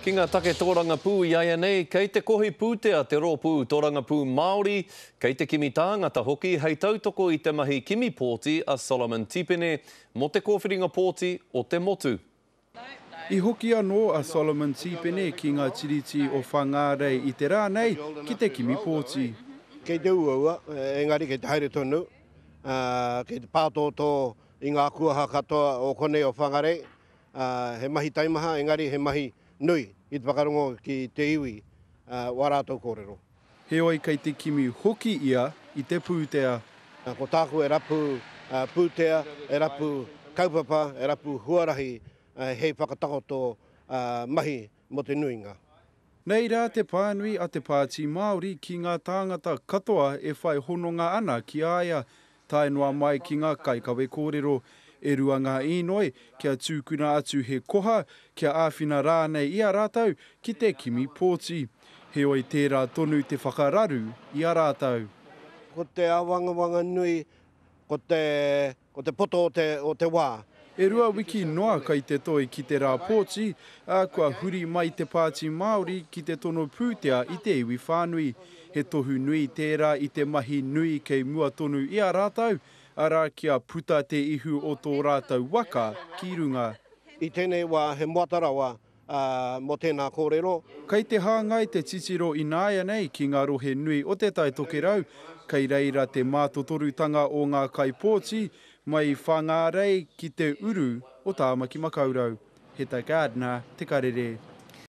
Ki ngā take tōrangapū iaianei, kei te kohi pūtea te Rōpū Tōrangapū Māori, kei te kimi tāngata hoki hei tautoko i te mahi kimi pōti a Solomon Tipene mō te kōwhiringa pōti o te motu. I hoki anō a Solomon Tipene ki ngā tiriti o Whangārei i te rā nei ki te kimi pōti. Kei te uaua, engari kei te haere tonu, kei te pātōtō i ngā kuaha katoa o konei o Whangarei, Ā, he mahi taimaha, engari he mahi nui i te whakarongo ki te iwi, ā, wā rātou kōrero. Heoi kei te kimi hoki ia i te pūtea. Ko tāku e rapu pūtea, e rapu kaupapa, e rapu huarahi hei whakatakoto mahi mō te nuinga. Nei rā te pānui a te Pāti Māori ki ngā tāngata katoa e whai hononga ana ki a ia, tae noa mai ki ngā kaikawe kōrero. E rua ngā īnoi, kia tūkuna atu he koha, kia āwhina rānei i a rātou ki te kimi pōti. Heoi tērā tonu te whakararu i a rātou. Ko te āwangawanga nui, ko te Ko te poto o te, o te wā. E rua wiki noa kai te toi ki te rā pōti, ā, kua huri mai te Pāti Māori ki te tono pūtea i te iwi whānui. He tohu nui tērā i te mahi nui kei mua tonu i a rātou, arā, kia puta te ihu o tō rātou waka ki runga. I tēnei wā he moata rawa mō tēnā kōrero. Kei te hāngai te titiro ināianei ki ngā rohe nui o Te Tai Tokerau, kei reira te mātotorutanga o ngā kaipōti, mai i Whangārei ki te uru o Tāmaki Makaurau. Heta Gardiner, Te Karere.